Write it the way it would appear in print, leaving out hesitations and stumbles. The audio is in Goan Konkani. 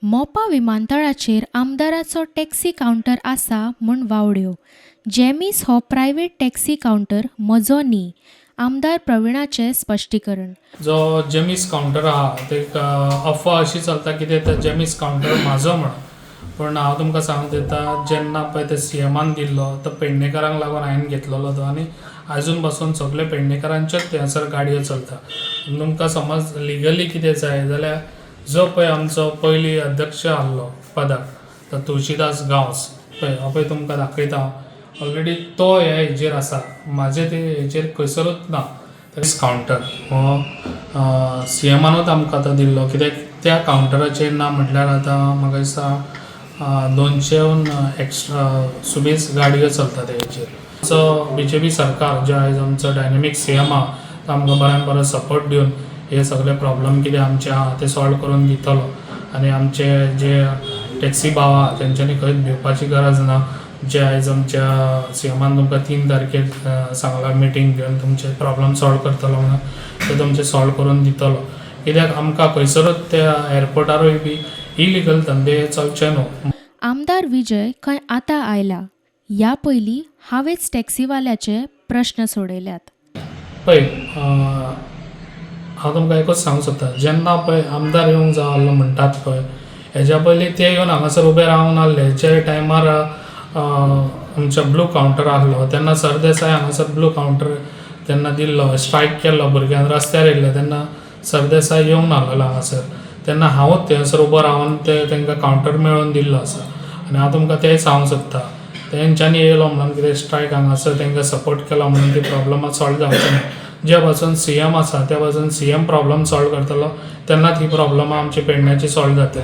मोपा विमानतळाचेर आमदाराचो टॅक्सी कावंटर आसा म्हूण वावड्यो. जेमीस हो प्रायव्हेट टॅक्सी कावंटर, म्हजो न्ही, आमदार प्रवीणाचें स्पश्टीकरण. जो जेमीस कावंटर आहा, ते एक अफवा अशी चलता की ते जेमीस कावंटर म्हाजो म्हणून. पूण हांव तुमकां सांगूंक दिता, जेन्ना पळय ते सीएमान दिल्लो तो पेडणेकारांक लागून हांवें घेतलेलो तो आनी आजून पासून सगळे पेडणेकारांच्योच थंयसर गाडयो चलता. तुमकां समज लिगली कितें जाय जाल्यार जो पळय आमचो पयलीं अध्यक्ष आहलो पदाक, तो तुळशीदास गांवस पळय, हांव पळय तुमकां दाखयता हांव ऑलरेडी तो ह्या हेजेर आसा, म्हाजे ते हेजेर खंयसरूच ना. कावंटर हो सीएमानूच आमकां तो दिल्लो, कित्याक त्या कावंटराचेर ना म्हटल्यार आतां म्हाका दिसता 200 एक्स्ट्रा सुबेज गाडयो चलता त्या हेजेर. आमचो बीजेपी सरकार जे आयज आमचो डायनेमीक सीएम आहा, तो आमकां बऱ्यान बरो सपोर्ट दिवन हे सगळे प्रॉब्लम कितें आमचे आहा ते सॉल्व करून दितलो. आनी आमचे जे टॅक्सी भाव आहा तेंच्यांनी खंयच भिवपाची गरज ना. जे आयज आमच्या सीएमान तुमकां 3 तारखेर सांगलां मिटींग घेवन तुमचे प्रॉब्लम सॉल्व करतलो म्हणून, ते तुमचे सॉल्व करून दितलो. कित्याक आमकां खंयसरूच त्या एअरपोर्टारूय बी इलिगल धंदे चलचे न्हू. आमदार विजय खंय आतां आयला, ह्या पयलीं हांवेंच टॅक्सीवाल्याचे प्रश्न सोडयल्यात. पळय, हांव तुमकां एकूच सांगूंक सोदता, जेन्ना पळय आमदार येवंक जाय आहलो म्हणटात पळय, हेज्या पयलीं ते येवन हांगासर उबे रावूंक नासले. जे टायमार आमचो ब्लू कावंटर आहलो तेन्ना सरदेसाय हांगासर ब्लू कावंटर तेन्ना दिल्लो, स्ट्रायक केल्लो, भुरग्यांक रस्त्यार येयल्ले तेन्ना सरदेसाय येवंक नासलेलो हांगासर. तेन्ना हांवूच थंयसर उबो रावन ते तांकां कावंटर मेळोवन दिल्लो आसा. आनी हांव तुमकां तेंय सांगूंक सोदता, तेंच्यांनी येयलो म्हणून कितें स्ट्रायक हांगासर तांकां सपोर्ट केलो म्हणून ती प्रॉब्लमां सॉल्व जावची ना. ज्या पासून सीएम आसा त्या पासून सीएम प्रॉब्लम सॉल्व करतलो तेन्नाच ही प्रॉब्लमां आमची पेडण्याची सॉल्व जातली.